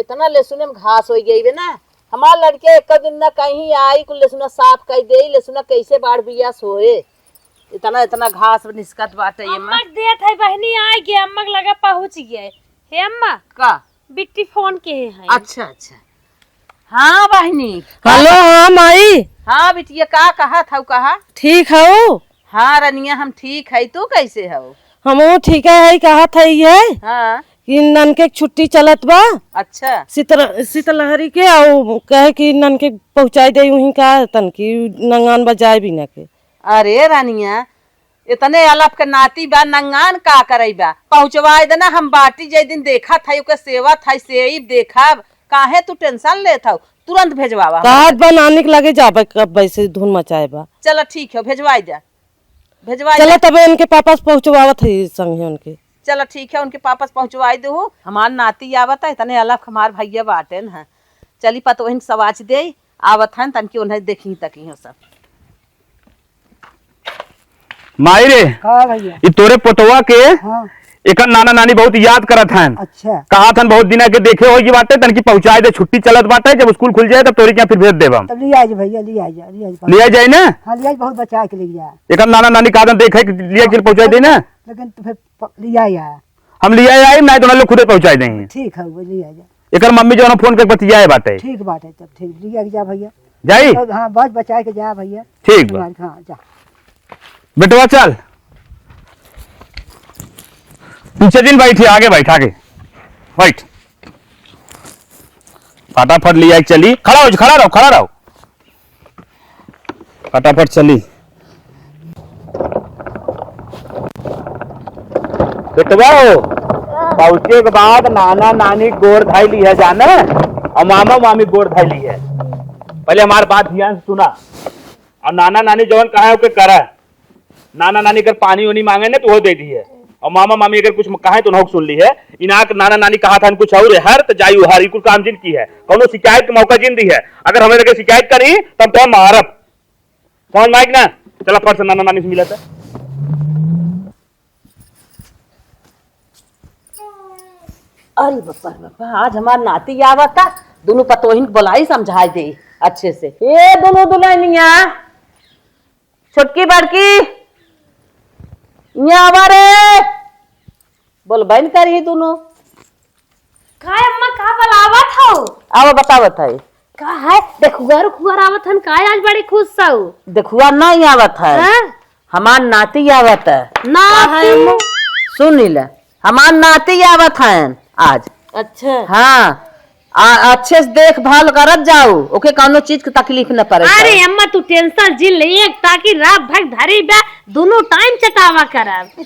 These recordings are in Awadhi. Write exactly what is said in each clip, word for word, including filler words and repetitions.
इतना लहसुन में घास होइ गई बे ना। हमार लड़के एक दिन ना कहीं आई, कुल लहसुन साफ कइ देई, लहसुन कैसे बाढ़ बिया सोए। इतना, इतना घास निस्कत बाटे ये में। अम्मा के देत है बहिनी, आइ गए, अम्मा के लगे पहुँच गए। हे अम्मा। का? बिट्टी फोन के है। अच्छा, अच्छा। हाँ बहिनी। हेलो, हाँ माई। हाँ बिटिया, का कहत हऊ, कहा? ठीक हऊ? हाँ रनिया, हम ठीक है, तू कैसे हऊ? हमहू ठीक है, कहत है ये हाँ। कि ननके के छुट्टी चलत बा। अच्छा। शीतल-, शीतलहरी के, अउ कहे कि ननके पहुँचाइ दे उहीं का, तनकी नंगान बजाए बिना के। अरे रनिया, इतने अलफ के नाती बा, नंगान का करई बा? पहुँचवाए देना, हम बाटी जे दिन देखत है, ओके सेवत है, सेई देखब, काहे तू tension लेत हऊ? तुरंत भेजवावा हमरा कहत के। बा नानी के लगे जाबे, कब वैसे धुन मचाए बा। चला ठीक है, भेजवाई जा, भेजवाई चला जा। तबे इनके पापा से पहुँचवावत है संगे उनके। चला ठीक है, उनके पापा से पहुँचवाई देहू। हमार नाती आवत है, इतने अलफ हमार भैया बाटे न। चली पतोहिन सवाच दे, आवत हैं, तनकी उन्हें देखी तकी हो सब। माई रे, का भैया? ई तोरे पोतवा के हाँ। एकर नाना नानी बहुत याद करत हन। अच्छा। कहत हन बहुत दिना के देखे होइ गई बाटे, तनकी पहुँचाए दे, छुट्टी चलत बाटे, जब स्कूल खुल जाए तब तोरी के यहाँ फिर भेज देब हम। तब लिया जा भैया, लिया जा, लिया जा। लिया जाए ना? हाँ, लिया जा, बहुत बचाए के लिया। एकर नाना नानी कहत हन देखे के लिए कि पहुँचाए दे ना? लेकिन तू फिर प-, लिया जा। हम लिया आई, नहीं तो उन्हें लोग खुदे पहुँचाए देंगे। ठीक है, वो लिया जा। एकर मम्मी जो है ना फोन करके बतियाए बाटे। ठीक बाटे, तब ठीक, लिया के जा भैया। जाई? तब हाँ, बस बचाए के जा भैया। ठीक बा। हाँ, जा। बेटवा चल। पीछे दिन बैठ, आगे बैठ, आगे। बैठ। फटाफट लिया के चली। खड़ा हो, खड़ा रहो, खड़ा रहो। फटाफट चली। बेटवा हो, पहुँचे के बाद नाना नानी गोर धइ लिहे जाने, और मामा मामी गोर धइ लिहे। पहले हमार बात ध्यान से सुना, और नाना नानी जवन कहे ओके करा। नाना नानी अगर पानी उनी मांगे ना तो वो दे दिहे, और मामा मामी अगर कुछ कहे तो उन्हों सुन लिहे। इनाक नाना नानी कहत हन कुछ और है, हर तो जाई उहार, ई कुल काम जिन किहे, कौनो शिकायत के मौका जिन दिहे। अगर हमें लगे शिकायत करी तो हम तो मारब। समझ में आइक ना? चला फट से नाना नानी से मिला था। अरे बप्पा रे बप्पा, आज हमार नाती आवता, दुनू पतोहिन के बोलाई समझाई दे अच्छे से। ए दुनू दुल्हनिया, छोटकी बड़की, इहाँ आवा रे। बोलबे न करी दुनू। का अम्मा, का बलावत हो? आवा बतावत है। का है? देखुआ रुखुआ आवत हन का? आज बड़ी खुश सऊ। देखुआ नहीं आवत है। हाँ? हमार नाती आवत है। ना है अम्मा। सुन ले, हमार नाती आवत है आज। अच्छा। हाँ, आ, अच्छे से देखभाल करत जाऊ, ओके कौनो चीज के तकलीफ न पड़े अरे जाऊ। अम्मा, तू tension जिन ले, एक टाकी रात भर धरी बा, दुनू time चटावा करब।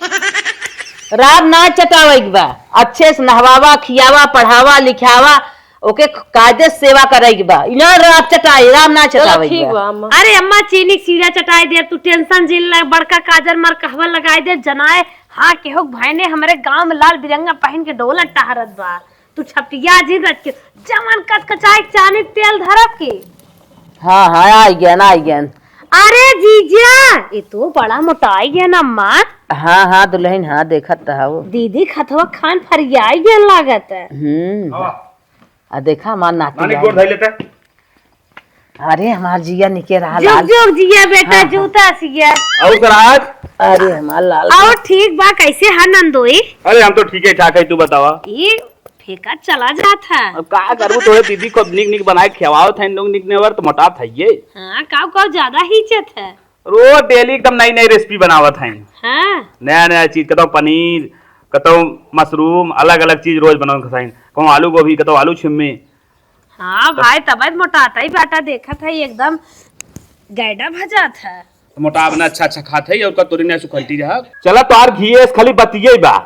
रात ना चटावे के बा, अच्छे से नहवावा, खियावा, पढ़ावा, लिखावा, ओके कायदे से सेवा करे के बा। इना रात चटाई, रात ना चलो, चटावे के ठीक बा। बा, अम्मा। अरे अम्मा, चीनी के सीरा चटाई दे, तू tension जिन ले, बड़का काजर मार कहवा लगाई दे, जनाए, हाँ, केहू के भाई ने हमरे गाँव में लाल बिरंगा पहिन के डोला टहरत बा। तू छपटिया जी रच के जवन कचकचाई चानी तेल धरब के। हाँ, हाँ, आई गयन, आई गयन। अरे जीजा, ये तो बड़ा मोटाई गयन अम्मा। हाँ, हाँ, दुल्हन, हाँ, देखत त हऊ। दीदी खतवा खान फरियाई गयन लागत है। हम्म। हाँ। आ देखा, हमार नाती नानी आई। गोड़ धइ लेता। अरे, हमार जिया निके रहा जुग लाल। जुग जिया बेटा, हाँ, हाँ। जूता सिया। और सराज? अरे, हमार लाल। और ठीक बा, कैसे है नंदोई? अरे, हम तो ठीक है ठाक है, तू बतावा। ये फेंका चला जात है। अब का करू, तोरे दीदी को निक निक बनाए खियावत है, लोग निक नेवर तो मोटात है ये। हाँ, काऊ काऊ ज्यादा हीचत है। रोज daily एकदम नई नई recipe बनावत है। हाँ। नया नया चीज, कतौ पनीर, कतौ mushroom, अलग अलग चीज रोज बनावत है। कहूँ आलू गोभी, कतौ आलू छिम्मी। हाँ भाई, तबे त मोटात ही बाटा, देखत है एकदम गैडा भजात है। तो मोटाब ना, अच्छा अच्छा खात है और का तोरी ना सुखलती रहा। चला तोहार घी एस खाली बतिये बा।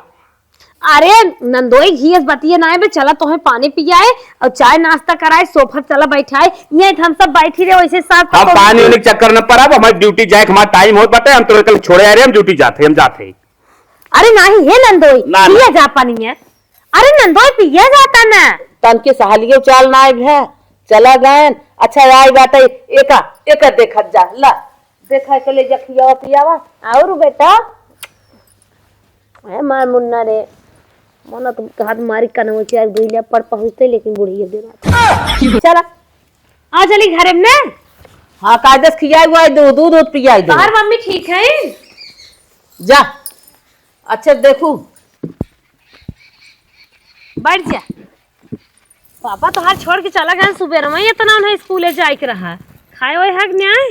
अरे नंदोई, घी एस बतिये ना बे, चला तोहे पानी पियाए और चाय नाश्ता कराए, सोफा चला बैठाए, ये हम सब बैठी रहे वैसे साथ हम साथ पानी उनी के चक्कर न पड़ब, हमार duty जाए के हमार time होत बाटे, हम तोरे कल छोड़े आ रहे, हम duty जाते, हम जाते। अरे नाही, हे नंदोई, ना, ना। पिया जा पानी है। अरे नंदोई, पिया जाता ना। तन के सहालियो चाल ना आइब है, चला गए। अच्छा, आई बाटे, एका, एका देखत जा, ला, देखा के ले जा, खियावा पियावा। और बेटा, ए मार मुन्ना रे, मना तो कहत मारी कनवा चार गइला पर पहुँचते, लेकिन बुढ़िया दे रात। चला, आ चली घरे में ने। हाँ, कायदे से खियाई हुआ है, दूध, दूध, दूध पियाई दे। तोहर मम्मी ठीक है? जा, अच्छे देखू। बैठ जा। पापा तोहार छोड़ के चला गए सुबेर में, इतना उन्हें स्कूले जाए के रहा। खाए ओए हक न्याय?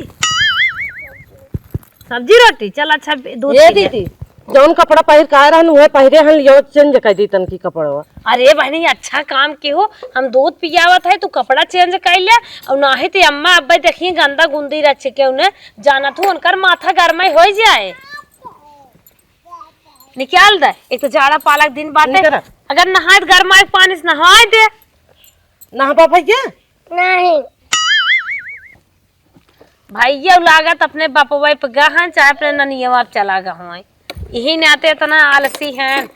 सब्जी रोटी? चल अच्छा, दूध ए पी ले। दीदी, जौन कपड़ा पहिर के आए रहन, उहे पहिरे हन, लियो चेंज कर दी तनकी कपड़वा। अरे बहनी, अच्छा काम की हो, हम दूध पियावत है, तू कपड़ा चेंज कर ले। और नाही तो अम्मा अब्बे देखिए गंदा गुंदी रच के उन्हें जानत हूँ, उनकर माथा गरमाई हो जाए। निकाल दे, एक तो जाड़ा पालक दिन बाटे। निकल। अगर नहाए तो गरमाए के पानी से नहाए दे। नहाबा भैया? नहीं। भैया लागत अपने बपवा पे गहन, चाहे अपने ननियवा पे चला गए। यही नाते इतना आलसी हैं,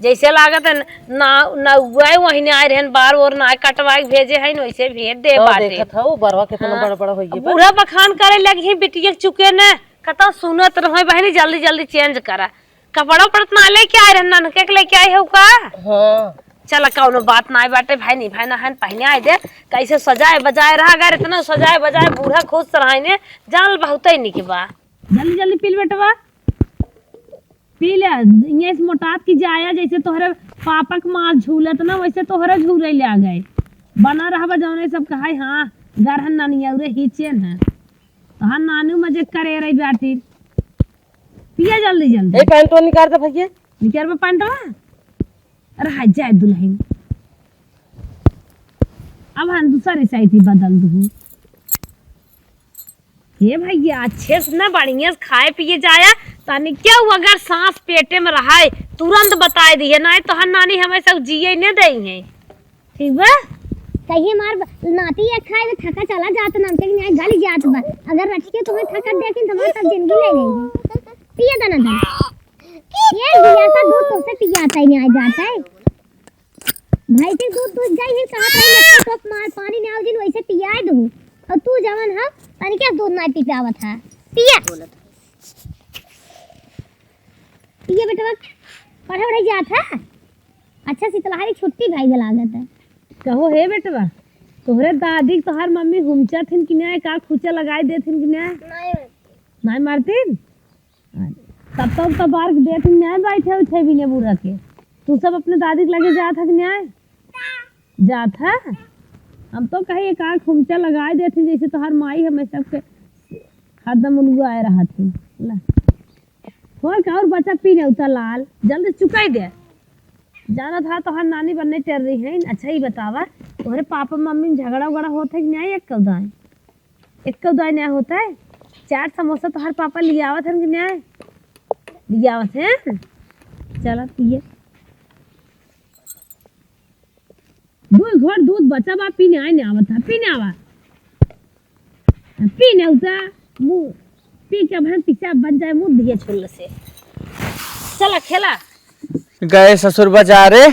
जैसे लागत है ना, ना उआए वही ने आए रहन, बार और ना कटवाए के भेजे हैं, वैसे भेज दे तो बाटे। देखत हऊ, बरवा कितना हाँ। बड़ बड़ होइए अब बा। बूढ़ा बखान करे लगी हैं, बिटिया के चुके ने, कतौ सुनत रहो बहनी, जल्दी जल्दी चेंज करा। कपड़ा उपड़ा ना लेके आए रहन, ननके के लेके आए हो का? हाँ। चला, कौनो बात नाई बाटे, भाई नहीं भाई ना हन, पहने आए दे। कैसे सजाए बजाए रहा, अगर इतना सजाए बजाए बूढ़ा खुश रहा ने, जान बहुते निक बा। जल्दी जल्दी पी ले बेटवा, पी ले। ये इस मोटात की जाया, जैसे तोहरे पापक माँ झूलत ना, वैसे तोहरे झूले ले आ गए। बना रहबा जौने सब कहाई, हाँ, गरहन नानी औरे हिचेन है। तोहार नानू मजे करे रही बाटी। पिया जल्दी जल्दी। ए, पैंटवा निकाल दे भैया। निकाल बा पैंटवा। अरे हाय जाए दुल्हन। अब हम दूसरे साइड ही बदल दू। हे भैया, अच्छे से ना बढ़िया से खाए पिए जाया, तनी क्यों अगर सांस पेटे में रहाए, तुरंत बताए दिए, नहीं तो हर नानी हमें सब जिए ने दई है। ठीक बा? कहिए मार ब-, नाती ये खाए में थका चला जात, नाम के नहीं गल जात बा। अगर रच के तुम्हें थकत देखिन, तो हमार सब जिंदगी ले लेंगे। पिए दना दना। ये दिया का दूध तो से पिया आता ही नहीं आ जाता है। भाई के दूध दूध जाई है, कहाँ पे मच्छर टोप मार, पानी ना दिन वैसे पिया दूँ। और तू जवन है, तनी क्या दूध ना पी पावत है। पिया। पिया बेटवा, पढ़े वढ़े जात है? अच्छा, शीतलहरी छुट्टी भाई के लागत है। कहो हे बेटवा, तोहरे दादी के तोहार मम्मी हुमचा थिन कि न्याय, का खुचा लगाई दे थिन कि न्याय? नहीं। नहीं मारतीन? तब तक तो बार देत ही न्याय बैठे उठे भी ने बुरा के। तू सब अपने दादी के लगे जात है कि न्याय? जात है? हम तो कहे एक आँख हुमचा लगाए देत ही, जैसे तोहार माई हमें सबके हरदम उलगुआ आए रहत ही। ला। और का और बचा पी ने उता लाल, जल्दी चुकाई दे। जाना था तोहार नानी बनने टेर रही है। अच्छा ही बतावा, तोहरे पापा मम्मी में झगड़ा उगड़ा होत है कि न्याय एक कौदाई? एक कौदाई न्याय होत है? चार समोसा तोहर पापा लियावत हन कि न्याय? लियावत हैं? चला पिए। दू घोट दूध बचा बा, पी न्याय न्याय आवत है, पी न्याय आवा। पी न्याय उता, मुँह पी के भन पीछा बन जाए, मुँह दिए छोल से। चला खेला। गए ससुर बजारे,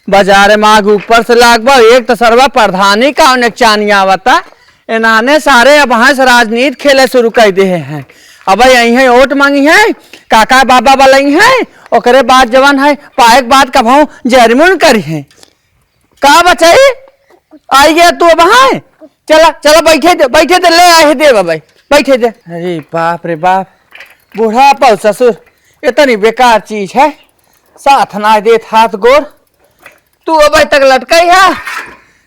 बजारे माग ऊपर से लाग बा, एक तो सरवा प्रधानी का उन्हें चानी आवता, इन्हाने सारे अब हंस राजनीति खेले शुरू कर दे हैं। अब यही है ओट मांगी है, काका बाबा बलई है, ओकरे बाद जवन है पाए के बाद कभऊ जहरीमुन करी है। का बचाई? आई गया तू अब, हाँ? चला, चला, बैठे दे, बैठे दे, ले आए दे बाबा, बैठे दे। अरे बाप रे बाप, बुढ़ापा और ससुर इतनी बेकार चीज है, साथ ना देत हाथ गोड़। तू अब तक लटकाई है,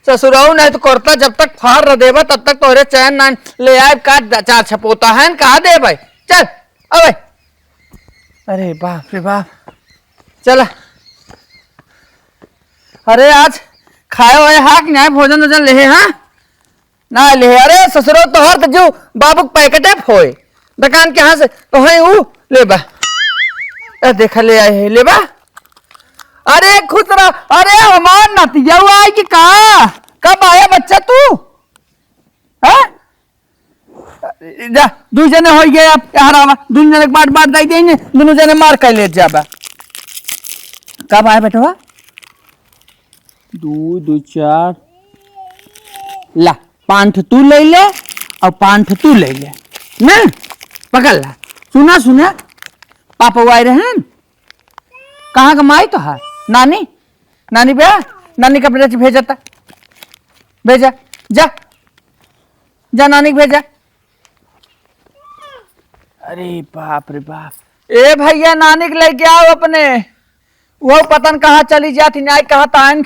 ससुराऊ नहीं तो करता, जब तक फार न देबा, तब तक तोहरे चैन ना ले आए, का चार छपोता है, कहा दे भाई, चल, अबे। अरे बाप रे बाप, चला। अरे आज खाए वाए हाक न्याय भोजन वोजन लेहे, हाँ? ना लेहे। अरे ससुरो तोहर तो जो बाबू के पैकेटे फोए। दुकान के यहाँ से तोहे ऊ लेबा। ए, देखा ले आए है, लेबा। अरे खुश रह। अरे हमार नतिया आई कि का? कब आया बच्चा तू? हाँ? जा, दुई जने होई गए, अब यहाँ आवा, दुई जने के बाट बाट दई देंगे, दुनों जने मार कर ले जाबा। कब आए बेटवा? दू, दू, चार। ला, पांठ तू ले ले और पांठ तू ले ले। ना, पकड़ ला। सुना, सुना, पापा आए रहन। कहाँ का माई तोहार? नानी, नानी बे, नानी का भेजा, भेजा ता, भेजा, जा, जा नानी के भेजा। अरे बाप रे बाप, ए भैया, नानी के लेके आओ अपने। वो पता न कहाँ चली जात ही, नाई कहाँ तान।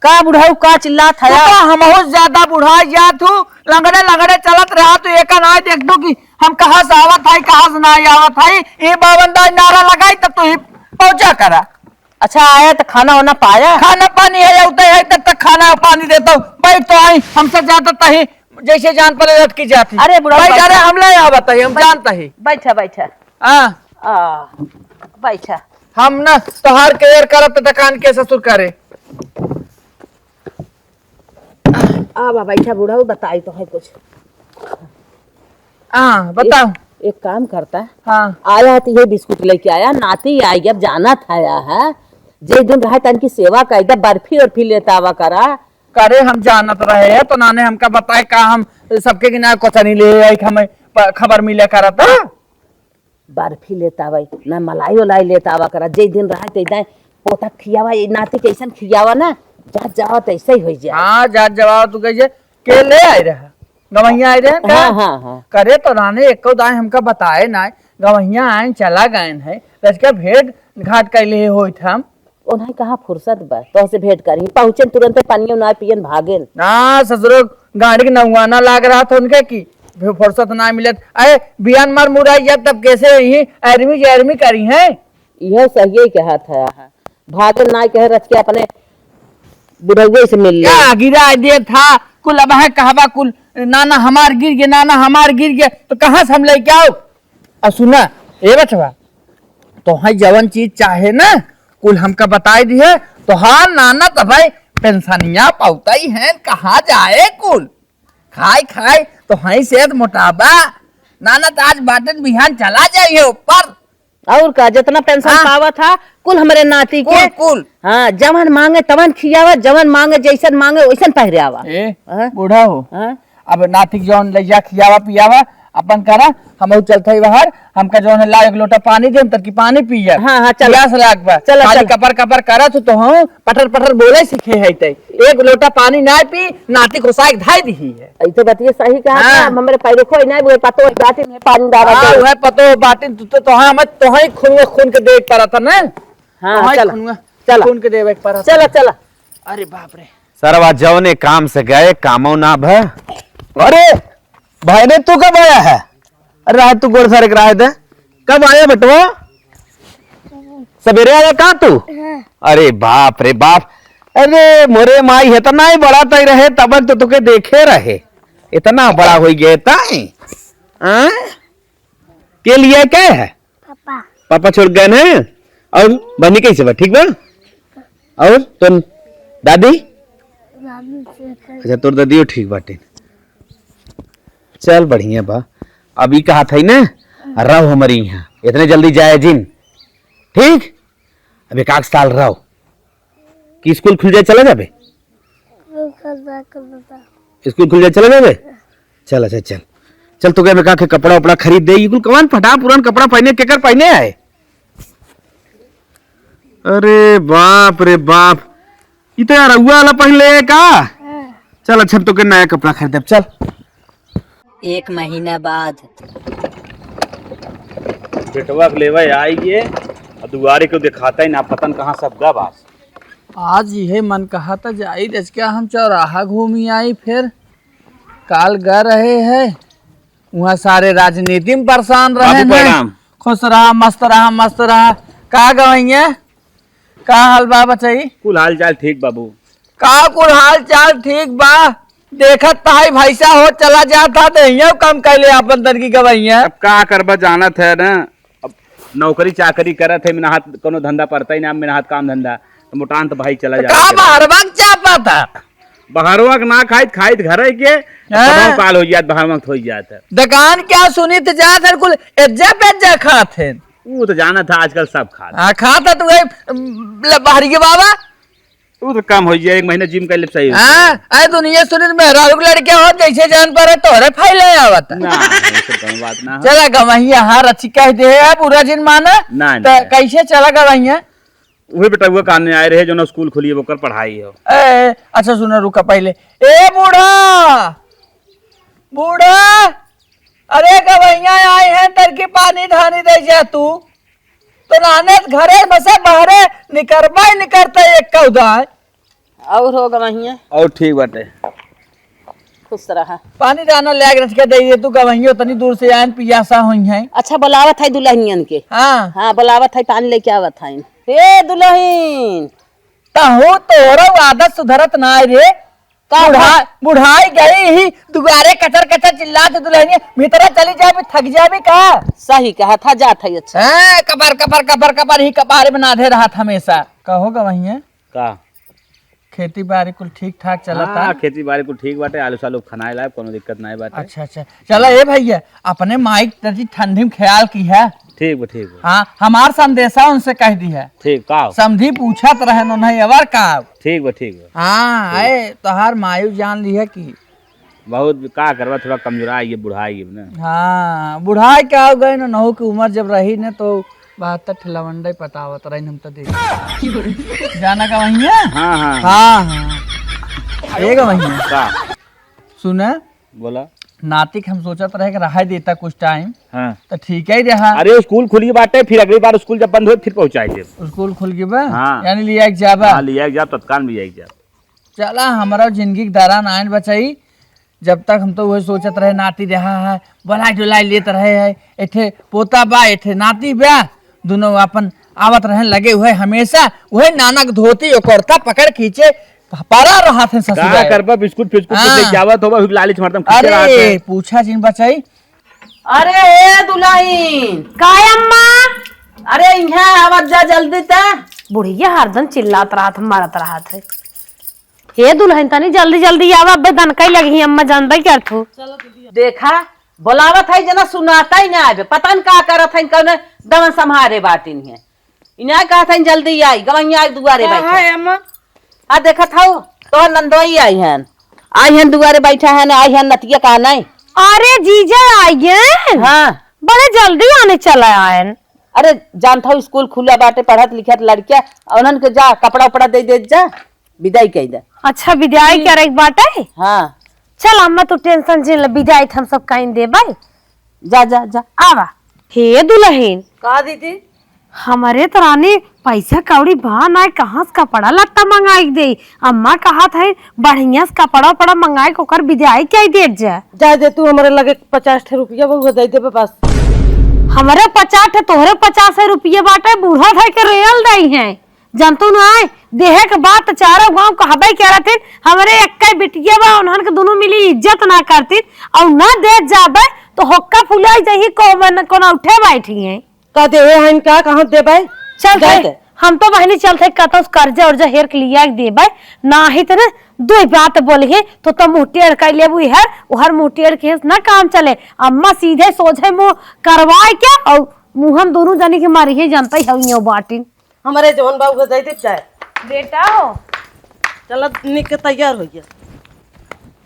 का बुढ़ऊ, का चिल्लात है तू यार? तो हमहू ज्यादा बुढ़ा जात हूँ, लंगड़े लंगड़े चलत रहा, तू एका नाई देख दू कि हम कहाँ से आवत है, कहाँ से नाई आवत है। ये बावन दाई नारा लगाई तब तू ही पहुँचा करा। अच्छा, आया तो खाना वाना पाया? खाना पानी है, उतै है, तब तक खाना पानी देता हूँ। बैठ तो आई, हमसे ज्यादा तही जैसे जान पड़े लटकी जाती। अरे बुढ़ऊ, भाई, बैठा। जा रहे, हम ले आवत है, हम बैठ-, जानता ही। बैठा, बैठा। हाँ। आ, बैठा। हम ना तोहार केयर करत त कान के ससुर करे। आवा, बैठा बुढ़ऊ, बताई तो है कुछ। हाँ, बताओ। एक, एक काम करता। हाँ। आया तो ये बिस्कुट लेके आया, नाती आई, अब जानत है, है। जे दिन रहे तन की सेवा कर दे, बर्फी उर्फी लेता आवा करा। करे हम जानत रहे, तो नाने हमका बताए का हम सबके गिना कोचनी ले आई, हमें प-, खबर मिले करत। बर्फी लेत आवे, ना मलाई उलाई लेत आवा करा। जे दिन रहा ते दाए पोता खियावा, ये नाती कैसन खियावा ना, जात जावा तैसे ही होई जाए। हाँ, जात जावा तू कैसे, के ले आए रहा? गवैया आए रहे का? हाँ, हाँ, हाँ। करे तो नाने एको दाए हमका बताए ना, गवैया आए चला गए हैं, रचका भेंट घाट कैले होइत हम। उन्हें कहाँ फुर्सत बा, तोहसे भेंट करी, पहुँचेन तुरंते पनियो ना पियन भागेन। ना ससुरो, गाड़ी के नौवाना लाग रहा था उनके की फुर्सत ना मिलत। अरे बियान मार मुराई जात तब कैसे यही आर्मी जे आर्मी करी हैं? यह सही है कहा था, भागेन ना कहे रच के अपने बुढ़ौए से मिल ले। का गिरा दे था कुल, अब है कहबा कुल, नाना हमार गिर गए, नाना हमार गिर गए, तो कहाँ से हम लेके आओ? अब सुना, ए बचवा, तोहई जवन चीज चाहे ना, कुल हमका बताई दिहे। तोहार नाना त भाई पेंशनिया पौतई हैं, कहाँ जाए कुल? खाई खाई तोहई सेहत मोटाबा। नाना त आज बाटन बिहान चला जाइए ऊपर। और का, जितना पेंशन हाँ। पावा था, कुल हमरे नाती के। कुल, कुल। हाँ, जवन मांगे तवन खियावा, जवन मांगे जैसन मांगे वैसन पहिरावा। ए, हाँ? बूढ़ा हो। हाँ? अब नाती के जौन लइया खियावा पियावा, अपन करा, हम चलत हई बाहर, हमका जौन है ला एक लोटा पानी दे, हम तड़की पानी पिया। हाँ, हाँ, चला। प्यास लाग बा। चला, खाली चला। कपर कपर करत हो तो हम पटर पटर बोले सीखे है ते। एक लोटा पानी ना पी, नाती घुसा के धाई दिही है। ई तो बतिया सही कहा हाँ। था, हमरे पैरो खोई ना, वो पतो बाटी में पानी डाला हाँ, दे। वह पतो बाटी, तू तो, तो हाँ, मत, तो ही खून, खून के देख पड़ा था ना। हाँ, तो ही चला। खून, चला। खून के देवे पड़ा था। चला, चला। अरे बाप रे। सरवा जौने काम से गए, कामो ना भ। अरे, भाई ने तू कब आया है? अरे, रात तू गोड़ सारे के रहा है, कब आया बेटवा? सवेरे आया का तू? हाँ। अरे बाप रे बाप, अरे मोरे माई, इतना ही बड़ा तई रहे, तब तो तुके देखे रहे, इतना बड़ा हो गया तई। हाँ? के लिए क्या है? पापा। पापा छोड़ गए हैं। और बनी कैसे बा? ठीक बा? और तुम दादी? दादी से अच्छा, तोर दादियो ठीक बाटे। चल, बढ़िया बा। अब ई कहा था ना, रहो हमारी यहाँ, इतने जल्दी जाए जिन, ठीक? अब एक आध साल रहो, कि स्कूल खुल जाए, चला जाबे? स्कूल खुल जाए, चला जाबे? चल, अच्छा, चल। चल, तो क्या मैं कहा के कपड़ा उपड़ा खरीद दे, ई कुल कवन फटा पुरान कपड़ा पहने, केकर पहने आए? अरे बाप रे बाप, ई तो यार रउआ वाला पहन ले है का? हाँ। चल, अच्छा, तो के नया कपड़ा खरीदब, चल। एक महीना बाद। बेटवा के लेवे आई ये, और दुआरे को दिखाता ही ना, पता न कहाँ सब गा बास। आज यह मन कहा था जाई रचका हम चौराहा घूमी आई, फिर काल गा रहे हैं, वहाँ सारे राजनीति में परेशान रहे बाबू हैं। प्रणाम। खुश रहा, मस्त रहा, मस्त रहा। का गवैया? का हाल बा बचई? कुल हाल चाल ठीक बाबू। का कुल हाल चाल ठीक बा? देखत तहाई भैंसा हो चला जात हा, देहियो कम कैले आपन तन की गवैया। अब का करबा, जानत है ना, अब नौकरी चाकरी करत है, मेहनत कोनो धंधा पड़ता ही ना, मेहनत काम धंधा, तो मोटान तो भाई चला तो जात का है। बाहरवा के चापा था? बाहरवा के ना खाइत, खाइत घर के, हाँ। कबहुँ काल हो जात, बाहरवा के हो जात है। दुकान क्या सुनित जात है, कुल एज्जा पेज्जा खात है। वो तो जानत है, आजकल सब खात। हाँ, खात है तो वही, अम, ले बाहरी के बाबा। वो तो कम हो जाए, एक महीना जिम कर ले सही हो हाँ, जाए। अरे दुनिया सुनित मेहरारू के लड़के हो, जैसे जान पर है, तोहरे फाइल है आवत। ना, ऐसे कौन बात ना हो। चला गवैया, हाँ, रची कह दे है, बुरा जिन माना। ना, तो ना। कैसे चला गवैया? उहे बेटउआ काने आए रहे, जौन स्कूल खुली है, ओकर पढ़ाई हो। ए, अच्छा सुना, रुका पहिले। ए बूढ़ा, बूढ़ा, अरे गवैया आए हैं, तनकी पानी धानी दे जा तू। तो नाने घरे में से बाहरे निकरबे निकरते एक कौदाय। और हो गवैया? और ठीक बाटे। खुश रहा। पानी दाना ले आके रख के दे दे तू, गवैयो तनी दूर से आयन, पियासा होई हैं। अच्छा, बुलावत है दुल्हनियन के। हाँ। हाँ, बुलावत है, पानी लेके आवत है। ए दुल्हन। तहु तोहरो आदत सुधरत ना रे। का बुढ़ा-, बुढ़ाई गई ही, दुआरे कचर कचर चिल्लात दुल्हनिया, भीतरे चली जाबी, थक जाबी का? सही कहा था, जात है। अच्छा। हाँ, कपर, कपर, कपर, कपर ही कपारे में नाधे रहत हमेशा। कहो गवैया? का? खेती बाड़ी कुल ठीक ठाक चलत हाँ, है? खेती बाड़ी कुल ठीक बाटे, आलू सालू खनाए लायक, कोनो दिक्कत नाई बाटे। अच्छा, अच्छा, चला ए भैया, अपने माई के तनी ठंडी में ख्याल किहा। ठीक बा, ठीक बा। हाँ, हमार संदेशा उनसे कह दिहा। ठीक, का? समधी पूछत रहन उन्हें अवर का? ठीक बा, ठीक बा। हाँ, ठीक। आए, तोहार मायू जान लिहा कि बहुत का करबा, थोड़ा कमजोराइ गए, बुढ़ाइ गए ना। हाँ, बुढ़ाइ के आउ गए ना, नहु की उमर जब रही ना तो बहत्तर ठे लवंडे पटावत रही, हम तो देख। जाना गवैया? हाँ, हाँ। हाँ, हाँ। ए गवैया। का? सुना? बोला। नाती के हम सोचत रहे कि रहाई देता कुछ टाइम। हाँ। तो ठीक ही रहा। अरे स्कूल खुली बाटे, फिर अगली बार स्कूल जब बंद होई फिर पहुँचाई देब। स्कूल खुल गई बा? हाँ। यानी लिया के जाबा? हाँ, लिया के जाब, तत्काल में लिया के जाब। चला, हमरा जिंदगी के दौरान आयन बचाई। जब तक हम तो वही सोचत रहे, नाती रहा है, बोलाई डोलाई लेत रहे है, एठे पोता बा, एठे नाती बा, दुनो अपन आवत रहे लगे हुए हमेशा, वही नानक धोती और कुर्ता पकड़ खींचे पड़ा रहत है ससुराल। का करबा, बिस्कुट फिस्कुट कुछ हाँ। लेके आवत होबा, हुई लालच में हरदम खींचे रहत अरे, है। पूछा जिन बचाई। अरे, ए दुल्हन। का अम्मा? अरे, इहाँ आवत जा जल्दी ते। बुढ़िया हरदम चिल्लात रहत, मारत रहत है। हे दुल्हन, तनी जल्दी जल्दी आवा, अब्बे दनकई लगी, अम्मा जानबे करत हो। देखा, बोलावत है जना सुनाता ही ना आवे, पता न का करत है, कौन दमन संभारे बाटिन है। इन्हें कहत है जल्दी आई, गवैया आई दुआरे का बैठा। है अम्मा? आ देखत हऊ, तोहर नंदोई आई हन, आई हन दुआरे बैठा हन, आई हन नतिया का नहीं। अरे जीजा आई गए? हाँ। बड़े जल्दी आने चला आयन। अरे जानत हऊ स्कूल खुला बाटे, पढ़त लिखत लड़किया, उन्हन के जा कपड़ा उपड़ा दे दे जा। विदाई कइ दे। अच्छा, विदाई करे के बाटे? हाँ। चल अम्मा, तू tension जिन ले, विदाई त हम सब कइन देबे। जा, जा, जा। आवा। हे दुलहिन। का दीदी? हमरे त रानी पैसा कौड़ी बा नाय, कहाँ से कपड़ा लत्ता मंगाई के देई? अम्मा कहत है बढ़िया से कपड़ा उपड़ा मंगाई के ओकर विदाई कइ देत जा। जाए दे तू, हमरे लगे पचास ठे रुपया बउआ दे देबे बस। हमरे पचास ठे, तोहरे पचास रुपया बाटे, बूढ़ा धइ के रेल दई है। जानतू नाय, देहे के बात चारों गाँव कहबे करतिन, हमरे एक्कै बिटिया बा, उन्हन के दुनू मिली इज्जत ना करतिन, अउर ना देत जाबे, तो होक्का फुलाई जइही, को मन, कोना उठे बैठी हैं। का देहे हइन का, कहाँ देबे? चल जाए थे, दे। हम तो बहिनी चल थे, कतौ से कर्जा उर्जा हेर के लिया के देबे, नाहीं त ना, दुइ बात बोलिहे, तो, तो मुँह टेढ़ कर लेबू, इहर, उहर मुँह टेढ़ के ना काम चले। अम्मा सीधे सोझे मुँह करवाए के, अउर मुँह हम दुनू जनी के मारिहे, जानते हऊ, यो बाटिन। हमरे जवन बा उहे दे देब जाए। बेटा हो। चल निक के तैयार हो गया।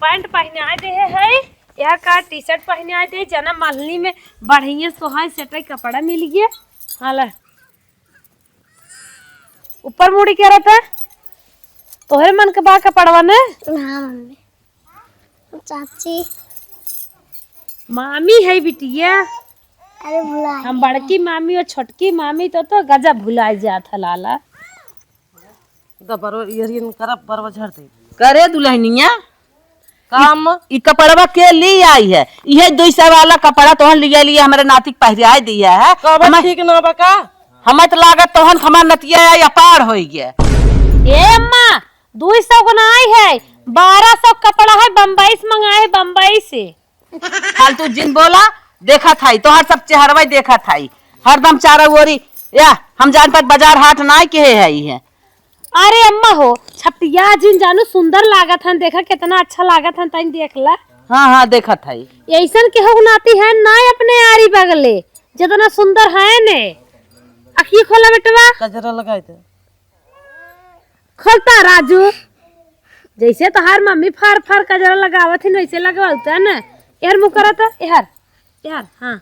पैंट पहिनाए देहे है, यह का टी शर्ट पहिनाए दे, जना मलनी में बढ़िया सोहाय सेटै कपड़ा मिल गया। हाला। ऊपर मुड़ी के रहता? तोहरे मन के बा कपड़वा ने? हाँ मम्मी। चाची। मामी है बिटिया। अरे भुला हम गया। बड़की मामी और छोटकी मामी तो, तो गजब भुलाए जात है लाला। दबरो इयरियन करब बरवा झड़ दे। करे दुलहनिया, काम? ई, ई कपड़वा के ली आई है? इहे दुइ सौ वाला कपड़ा तोहन लिया लिया हमरे नाती के पहिराए दिया है। कब हमें ठीक ना बा का? हमें तो लागत तोहन हमार नतिया आई अपार होई गया। ए अम्मा, दुइ सौ को ना आई है, बारह सौ कपड़ा है, बम्बई से मंगाए है, बम्बई से। फालतू जिन बोला, देखत हई, तोहर सब चेहरवा देखत हई, हरदम चारों ओरी, या, हम जान पर बाजार हाट नाय केहे हई है। अरे अम्मा हो, छपटिया जिन जानू सुंदर लागत हन, देखा कितना अच्छा लागत हन, तनी देख ला। हाँ, हाँ, देखत हई। ऐसन केहू नाती है नाय अपने आरी बगले, जितना सुंदर है ने। अखिए खोला बेटवा। गजरा लगाई दे। खोलता राजू, जैसे तोहार मम्मी फार फार कजरा लगावत ही, वैसे लगवाता है ना। एहर मुँह करत है, एहर, एहर, हाँ।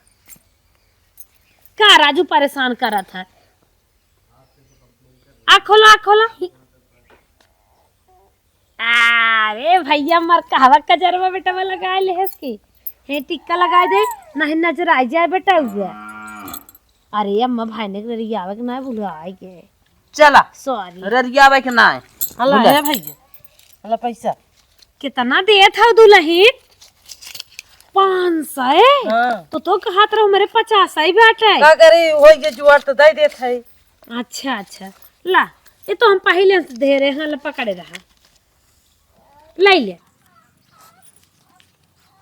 का राजू परेशान करत है? आ खोला, आ खोला। अरे भैया, मर कहवा कजरवा बेटवा लगाए लेहस की? हे टिक्का लगाए दे, नहीं नजर आ जाए बेटा हुआ। अरे अम्मा, भाई ने रियावे के ना भुलाए के। चला। Sorry। रियावे के ना है। हला भुला। है भैया। हला पैसा। कितना देत हौ दुलहिन? पाँच सौ? हाँ। तो, तो कहत रहो मेरे पचास ही बाटे। का करी, होई जे जुआर तो दे देत है। अच्छा, अच्छा। ला, ये तो हम पहिले से धरे हैं, ला पकड़े रहा। ले ले।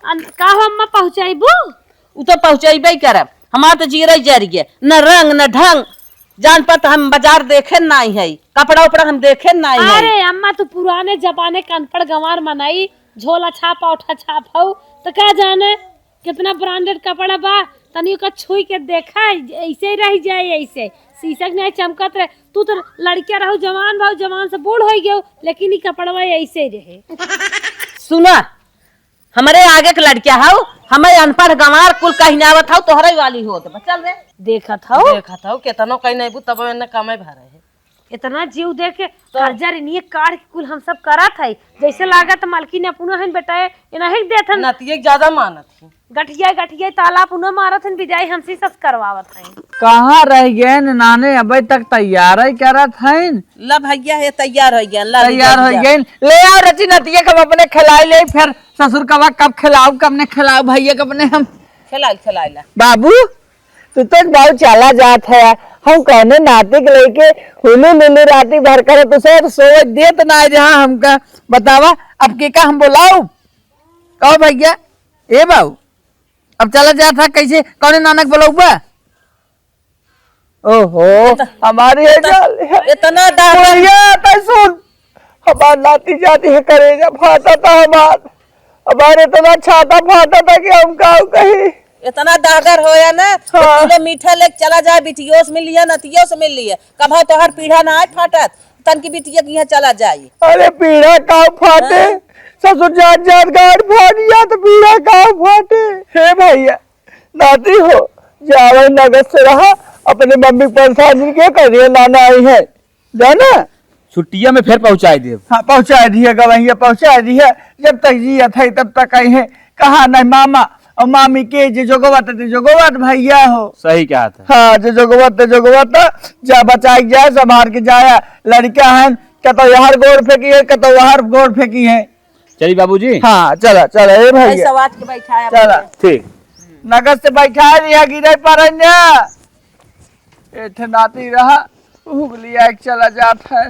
अन-, का हो अम्मा, पहुँचाइबू? उ तो पहुँचाइबे करब। हमार तो जीरा ही जर गया, न रंग, न ढंग। जान पर तो हम बाजार देखे नाई है, कपड़ा उपड़ा हम देखे नाई है। अरे अम्मा, तू पुराने जमाने के अनपढ़ गंवार मनई, झोला छाप, औठा छाप हऊ, तो का जाने कितना branded कपड़ा बा, तनी ओका छुई के देखा, ऐसे ही रह जाए, ऐसे शीशा के नहीं चमकत रहे। तू तो लड़किया रहू, जवान भाऊ, जवान से बूढ़ हो गयो, लेकिन ई कपड़वा ऐसे ही रहे। सुना, हमरे आगे के लड़किया हऊ, हमें अनपढ़ गंवार कुल कहिनावत हऊ, तोहरे वाली होत बा। चल रे। देखत हऊ? देखत हऊ, केतनो कहीं नहीं बू, तब एने कमे भरे है। इतना जीव दे के तो कर्जा ऋणिये काढ़ के कुल हम सब करत है, जैसे लागत मालकिन अपनो हन बेटा, ये नहीं देत हन। नतिये के ज्यादा मानत है। गठिया, गठिया ताला पुनः मारत हन, विदाई हमसे सस करवावत है। कहाँ रह गए नाने, अबे तक तैयार ही करत हैं। ला भैया, हे तैयार हो गया, ला तैयार हो गया। ले आओ रची नतिया के हम अपने खिलाई ले, फिर ससुर का कब खिलाओ, कब ने खिलाओ भैया के अपने हम। खिलाई, खिलाई ला। बाबू, तू तो गाँव चला जात है, हम कहने नाती के लेके हुलू लुलू राती भर करे, तू सब सोच देत ना रहा हमका। बतावा, अब के का हम बोलाऊ? कहो भैया, ए बाबू, अब चला जात है कैसे, कौने नानक बोलाऊ बा? ओहो, इतना, हमारी है इतना, जाल है। इतना डर। भैया, तै सुन, हमार नाती जाती है, करेजा फाटा था हमार, हमार इतना छाता फाटा था कि हम का कही। इतना डहगर होया ना, तो हाँ। किलो मीठा लेके चला जाए, बिटियों से मिल लिया, नतियों से मिल लिया, कभा तोहर पीढ़ा ना आए फाटत, तन की बिटिया के यहाँ चला जाए। अरे पीढ़ा का फाटे, हाँ। ससुर जात जात गाड़ फाट गया तो पीढ़ा का फाटे। हे भैया, नाती हो, जावे नगद से रहा, अपने मम्मी के परेशान जिन के करिए, नाना आई है, जाना। छुट्टिया में फिर पहुँचाई देब। हाँ, पहुँचाई दिए गवैया, पहुँचाई दिए। जब तक जियत है, तब तक आई है। कहाँ नहीं मामा और मामी के जे जोगवत, ते जोगवत भैया हो। सही कहा था। हाँ, जे जोगवत, ते जोगवत, जा बचाई जाए, संभाल के जाया। लड़का है, कतो यार गोड़ फेंकी है, कतो वहार गोड़ फेंकी है। चली बाबूजी। हाँ, चला, चला, ए भैया। ऐसा बात के बैठाया चला। भैया। ठीक। नगद से बैठा दिया, गिरे पर ना। एठे नाती रहा, हुगलिया एक चला जात है।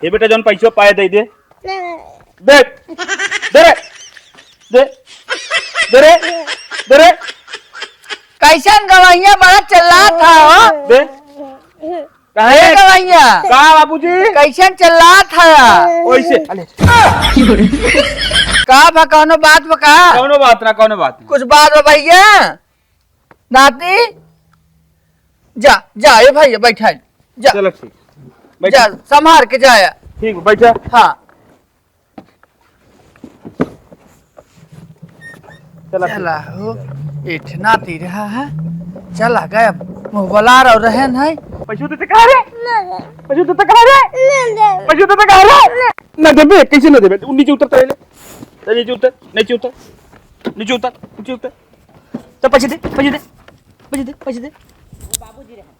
हे बेटा, जौन पैसो पाए दे दे। दे। दे रे। दे। दे रे। दे रे। कैसन गवैया बड़ा चिल्लात है हो? दे। काहे? ए गवैया। का बाबूजी? कैसन चिल्लात है? ओइसे, अले। का बा, कौनो बात बा का? कौनो बात ना, कौनो बात ना। कुछ बात बा भैया? नाती, जा, जा, ए भैया, बैठा, जा। चलो ठीक। बैठ। जा, संभाल के जाया। ठीक, बैठा। हाँ। चला। चला हो, एठना ती रहा है। चला गया, मुँह बोला रहो रहन है। पैसो देते कहाँ रे? ना दे। पैसो देते कहाँ रे? ना दे। पैसो देते कहाँ रे? ना देबे, कैसे ना देबे? नीचे उतर पहले। नीचे उतर, नीचे उतर। नीचे उतर, नीचे उतर। तो पैसे दे, पैसे दे। पैसे दे, पैसे दे।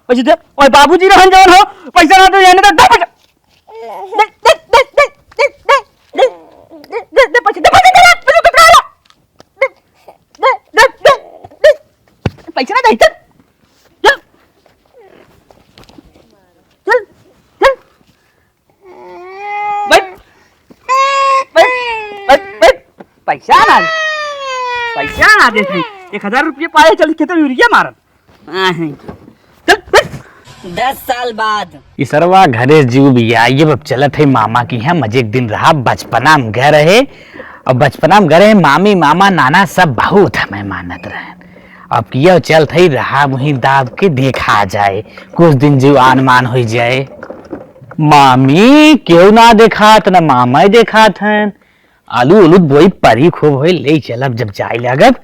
पैसे दे। ओए बाबूजी रहन जवन हो, पैसा ना दे, एने दे, दे पैसा। दे, दे, दे, पैसे, दे पैसे, दे, दे, दे, दे। पैसे ना दे, चल। चल। चल, चल। बैठ। बैठ, बैठ, बैठ। पैसा ना दे। पैसा ना दे। एक हजार रुपये पाए, चल, खेत में यूरिया मारन। हाँ, हैं। चल, बैठ। दस साल बाद। ई सरवा घरे जीव बिया, ये अब चलत है मामा की यहाँ, मजे के दिन रहा, बचपना में गए रहे, और बचपना में गए रहे, मामी, मामा, नाना सब बहुत हमें मानत रहे। अब किया चलत है रहा, वहीं दाब के देखा जाए, कुछ दिन जीव आन मान हो जाए। मामी, केहू ना देखात, ना मामा ही देखात हैं। आलू, आलू बोई परी खूब होई, ले चलब जब जाए लागब।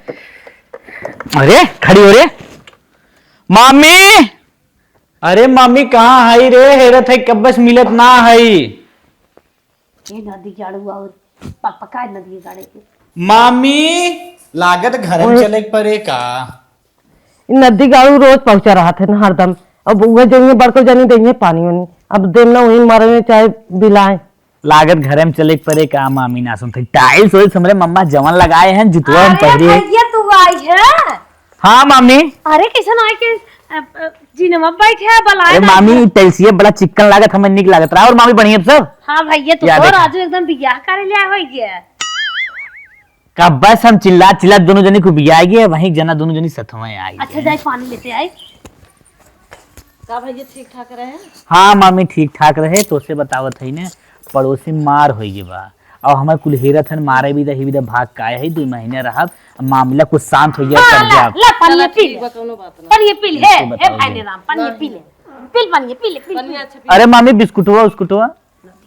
अरे, खड़ी हो रे। मामी, अरे मामी, कहाँ हई रे? हेरत है, कब्बस मिलत ना हई। ए नदी गाड़ू और पकपका नदी गाड़े के। मामी, लागत घरे में ओए। चले के परे का? नदी गाड़ू रोज पहुँचा रहत है ना हरदम। अब उहे जइहे बड़को जनी दइहे पानी उनी। अब देम ना वही मरे में चाहे बिलाए। लागत घरे में चले के परे का मामी, ना सुनते। टाइल्स वाइल्स हमरे मम्मा जवन लगाए हैं, जुतवा हम अरे पहरे। भैया, तू आई है? हाँ मामी। अरे कैसन आए के, अ, अ, जिनवा बैठे है, बलाए अरे ना मामी, है। टाइल्सिया बड़ा चिक्कन लागत, हमें निक लागत रहा। और मामी बढ़िया सब? हाँ भैया, तू या तो देखा। राजू एकदम बियाह करे ले आए होइगे। का बस हम चिल्ला चिल्ला दोनों जनी को बिया गए, वहीं जना दोनों जनी सथवा आ गए। अच्छा, जाए पानी लेते आए। का भैया ठीक ठाक रहे? हाँ मामी, ठीक ठाक रहे। तो से बतावत है ने, पड़ोसी मार होइगे बा। और हमार कुल हेरत हन, मारे भी दही भी दे, भाग काहे है, दो महीने रहब, मामला कुछ शांत हो गया, हाँ, तब ला, जाब। ला, पानी चला, पी ठीक ले। बा, कौनो बात ना। पानी पी ले, इसको हे, हे बताओ भाई जी। ने राम, पानी पी ले। पी ले, पानी पी ले, पी ले, पी ले। अच्छा, पी अरे ले। मामी, बिस्कुटवा, उस्कुटवा।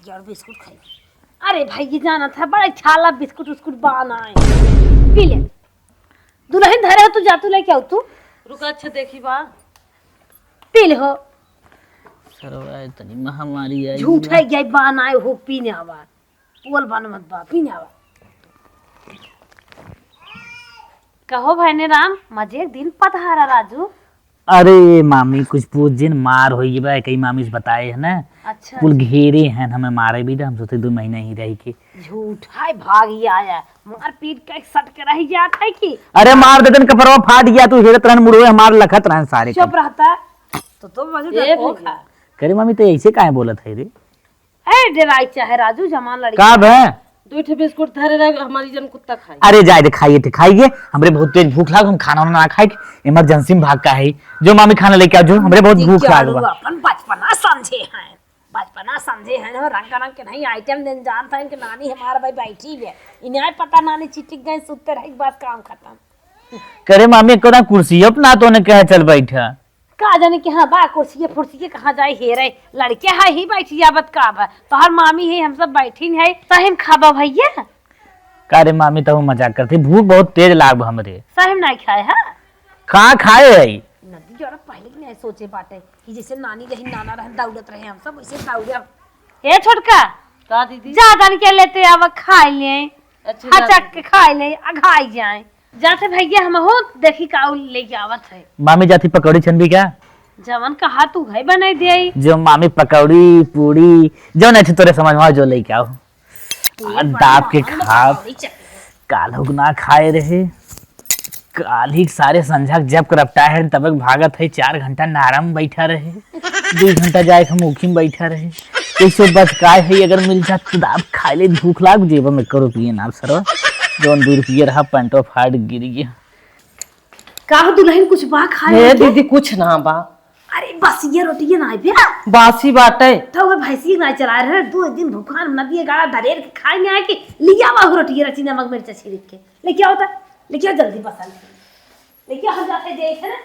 यार, बिस्कुट खाई। अरे भाई, ये जाना था, बड़ा छाला बिस्कुट उस्कुट बाना है। पी ले। दुल्हन धरे हो, तू जा, तू लेके आओ तू। रुका, अच्छा देखी बा। पी ले हो। सरवा, इतनी महामारी आई झूठ बा। है, ये बाना है, हो पीने आवा। पोल बन मत बा, पीने आवा। कहो भाई ने राम, मजे एक दिन पधारा राजू। अरे मामी, कुछ पूछ जिन, मार होई बा, कई मामी से बताए है ना। अच्छा, कुल अच्छा। घेरे हैं, हमें मारे भी तो, हम सोचे दो महीना ही रही के। झूठा है, भाग ही आया, मार पीट के सट के रह जात है कि। अरे मार देतन, कपड़वा फाट गया, तू हेरत रहन मुड़वे, हमार लखत रहन सारे चुप के। रहता, तो, तो मजे ए डरपोक भैया। है। करे मामी, तो ऐसे काहे बोलत है रे? ए, डेराई चाहे राजू, जमान लड़की। का बे? दो ठे बिस्कुट धरे रहे, हमारी जन कुत्ता खाई। अरे जाए दे, खाइए थे, खाइए। हमरे बहुत तेज भूख लाग, हम खाना वाना ना खाए, इमरजेंसी में भाग का है। जो मामी खाना लेके आओ, जो हमरे बहुत भूख लाग बा। अपन बचपना समझे हैं, बचपना समझे हैं, हो रंग रंग के नहीं आइटम देन जानता है कि नानी हमारे भाई बैठी है, इन्हें पता नानी चिटिक गए, सुत्ते रहे, बात काम खत्म। करे मामी, एको ना कुर्सी अपना तो ने कहे चल बैठा। का जाने कि हाँ बा, कुर्सिये फुर्सिये कहाँ जाए हेरे, लड़के है ही बैठी जावत का बा, तोहर मामी है, हम सब बैठिन है, सही में खाबा भैया। का रे मामी, तहु मजाक करती, भूख बहुत तेज लाग बा हमरे। सही में नहीं खाए है? का खाए है? नदी और पहले की नहीं सोचे बाटे कि जैसे नानी रही, नाना रहे, दौड़त रहे, हम सब वैसे दौड़े। ए छोटका, का दीदी? जा तन के लेते आवा, खाए ले। अच्छा, हचक जाते। के खाए ले, अघाई जाए। जाते भैया, हम हो देखी का लेके आवत है। मामी जाती पकौड़ी छनबी का? जवन कहा तू है बनाई दे। जो मामी पकौड़ी, पूड़ी, जो नहीं तोरे समझ में आवे, जो लेके आओ। ये आ, बड़ी दाब के महंग खाब। पकौड़ी चटनी। काल्हु ना खाए रहे, काल्हि सारे संझा के जब करपटा है, तब भागत है, चार घंटा नारा में बैठा रहे, दो घंटा जाए हम ऊखी में बैठा रहे। कैसे बचकाए है, अगर मिल जात तो दाब खाए ले, भूख लाग जेब में एको रुपये ना सरवा, जौन दो रुपये रहा, पैंटो फाट गिर गया। का हो दुल्हन, कुछ बा खाए हे के? दीदी, कुछ ना बा। अरे, बस ये रोटी ये ना है बे। बासी बाटे। तो वह भैंसी ना चला रहे, दो दिन भूखान न दिए, गाड़ा धरेर के खाए में आए के, लिया वह रोटी ये रची नमक मिर्चा छिड़क के। लेके आओ तो, लेके आओ जल्दी बसन। लेके आओ, हम जाते देख है ना,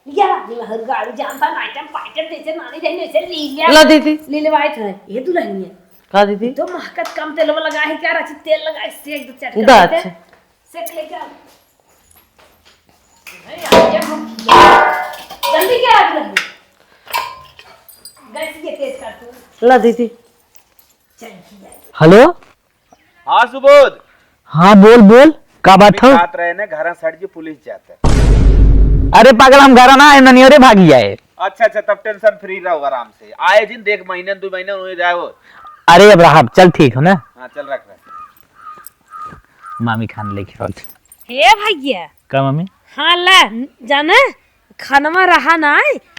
लिया निमहर गाड़ी जानता ना, आइटम पाइटम जैसे नानी रहने से ले लिया। ला दीदी। ले लेवाए थे, ये दुल्हन है। का दीदी? तो महकत कम तेल में लगा है क्या, रची तेल लगा है, सेक दो चटका दा देते। अच्छा। सेक लेके आओ। जल्दी क्या आ गई? गैस ये तेज कर तू। ला दीदी। चल, खिया। हेलो। हाँ सुबोध। हाँ बोल बोल, का बात हो? बात रहे ने, घर सड़ जी पुलिस जाता। अरे पागल, हम घर ना आए, ननियरे भागी जाए। अच्छा अच्छा, तब टेंशन फ्री रहो, आराम से आए जिन, देख महीने दो महीने उन्हें रहो। अरे अब रहा, चल ठीक हो ना। हाँ चल रख रख। मामी खान लेके आओ। हे भैया। का मम्मी? हाँ ले, जाने खानवा रहा ना,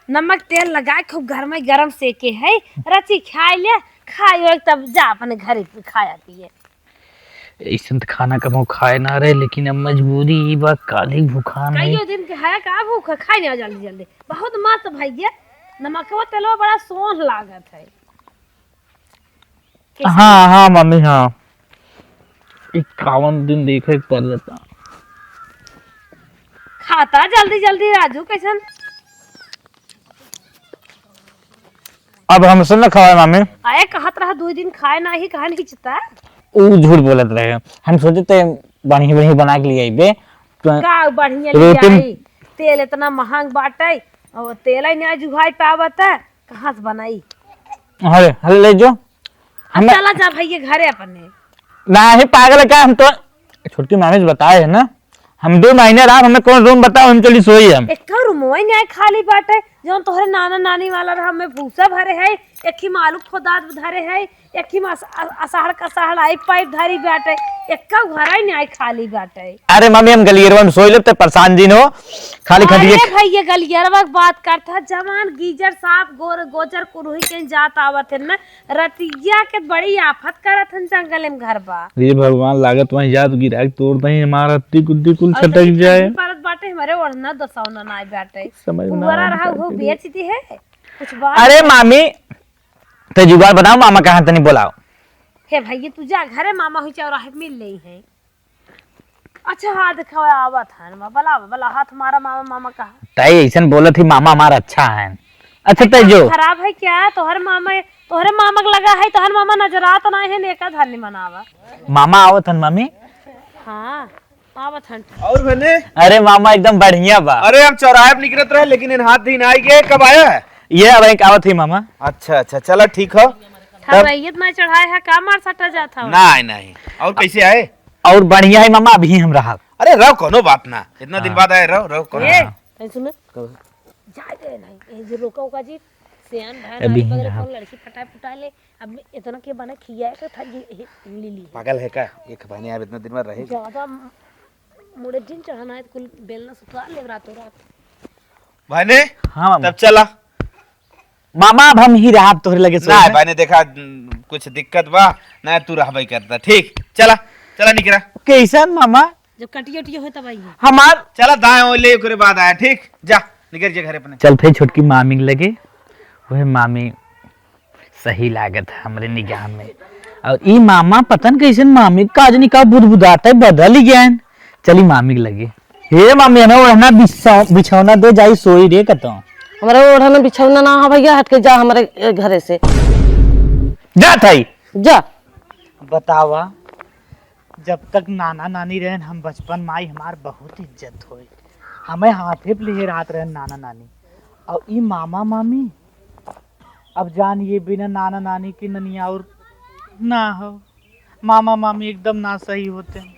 नमक तेल लगाए खूब घर में गरम सेके है, रची खाए ले, खाए हो तब जा अपने घरे पे खाया पिए। ऐसन त खाना कबो खाए ना रहे, लेकिन अब मजबूरी ई बा, काल्हि भूखान है। कईयो दिन के है का भूख है, खाए ले जल्दी जल्दी। बहुत मस्त भैया, नमकवा तेलवा बड़ा सोंध लागत है। कैसे? हाँ, हाँ, मम्मी, हाँ। इक्यावन दिन देखे के पड़ जाता। खाता जल्दी, जल्दी, राजू, कैसन? अब हमसे न खवाए, मम्मी। आए, कहत रहा, दो दिन खाए नाही, कहा नहीं चिता? ऊ झूठ बोलत रहे। हम सोचे थे, बढ़िया, बढ़िया बना के ले आइबे। तो का बढ़िया ले रोटी आई? तेल इतना महंग बाटे, और तेल ही ना जुहाई पावत है, कहाँ से बनाई? अरे, हल ले जो। अब हमें चला जा भैया घरे अपने। नाही पागल है का हम तो? छोटकी मामी से बताए है ना, हम दो महीने रहा, हमें कौन रूम बताओ, हम चली सोई हम। एक रूम वही नहीं खाली बाटे, जौन तोहरे नाना नानी वाला रहा, हमें भूसा भरे है, एक ही मालूम खोदात धरे है, एक ही में अस-, अ-, असहड़ कसहड़ आई पाइप धरी बाटे, एक्का घर ही नहीं खाली बाटे। अरे मम्मी, हम गलियरवा में सोई लेब, ते परेशान जिन हो, खाली अरे खटिए। भैया, गलियरवा के बात करत ह, जवान गीजर साफ गोर गोजर कुरुही के जात आवत है ना, रतिया के बड़ी आफत करत हन जंगल में घर बा। ये भगवान, लागत वहीं जात गिरा के तोड़ दही, हमारा हड्डी गुड्डी कुल और छटक तनी जाए। ठंडी पड़त बाटे, हमारे ओढ़ना दसौना ना बाटे। समझ में ना पुअरा आवत रहा, बाटे। वो बेच दी है, कुछ बात अरे मामी, ते जुगाड़ बनाओ, मामा कहाँ तनी बोलाओ। हे भैया, तू जा घरे, मामा हुई चौराहे पे मिल लेई है। अच्छा, हाँ, देखो, आवत हन, बला, बला, हाथ मारा, मामा, मामा कहा। ताई, ऐसन बोलत ही, मामा हमारा अच्छा है। अच्छा, ताई जो खराब है क्या? तोहर मामा, तोहरे मामा के लगा है, तोहर मामा नजरात ना है, नेका धन नहीं मनावा। मामा आवत हन, मामी। हाँ, आवत हन। और बने? अरे मामा, एकदम बढ़िया बा। अरे, हम चौराहे पे निकलत रहे, लेकिन इन हाथ दिन आई गए, कब आया है? ये अब एक आवत ही, मामा। अच्छा, अच्छा, चला, ठीक हो। तब रैयत ना चढ़ाए है, का मार सटा जात हवा? नहीं, नहीं। और कैसे आए? और बढ़िया है मामा, अभी हम रहा। अरे रहो, कोनो बात ना, इतना दिन हाँ। बाद आए, रहो, रहो, कोनो ए, बात ना। तनी सुनो। कहो। जाए दे नहीं, ए जे रोका ओका जी, सियान भाई अभी नानी ही बगल रहा। कौन लड़की पटाए पुटाए ले, अब इतना के बना खिया के था ये, ये ले ली। पागल है का? एक बहने आप इतना दिन बाद रहे। ज्यादा मुड़े दिन चढ़ना है, कुल बेलना सुतवा ले रातों रात। बहने, हाँ मामा। तब चला। मामा, अब हम ही रहब तोहरे लगे सोई ना, में। भाई ने देखा, न, कुछ दिक्कत बा, ना तू रहबे करता, ठीक? चला, चला निकरा। कैसन मामा? जब कटियो उटियो होए तब आइए। हमार चला दाएं ओले, ओकरे बाद आया, ठीक? जा, निकर जे घरे अपने। चल फिर छोटकी मामी के लगे, वह मामी सही लागत है हमरे निगाह में। और ई मामा पता न कैसन मामी का जनी का बुदबुदात है, बदल ही गया है। चली मामी के लगे। हे मामी, हमें ओढ़ना बिछौ-, बिछौना दे, जाई सोई रे कतौ। हमारा ओढ़ना बिछौना ना हो भैया, हट के जा हमारे, ए, घरे से। जा थाई। जा। बतावा, जब तक नाना नानी रहन, हम बचपन माई हमार बहुत इज्जत होई। हमें हाथे पे लेहे रहत रहन नाना नानी। और ई मामा मामी, अब जान ये बिना नाना नानी के ननिया और ना हो। मामा मामी एकदम ना सही होते हैं।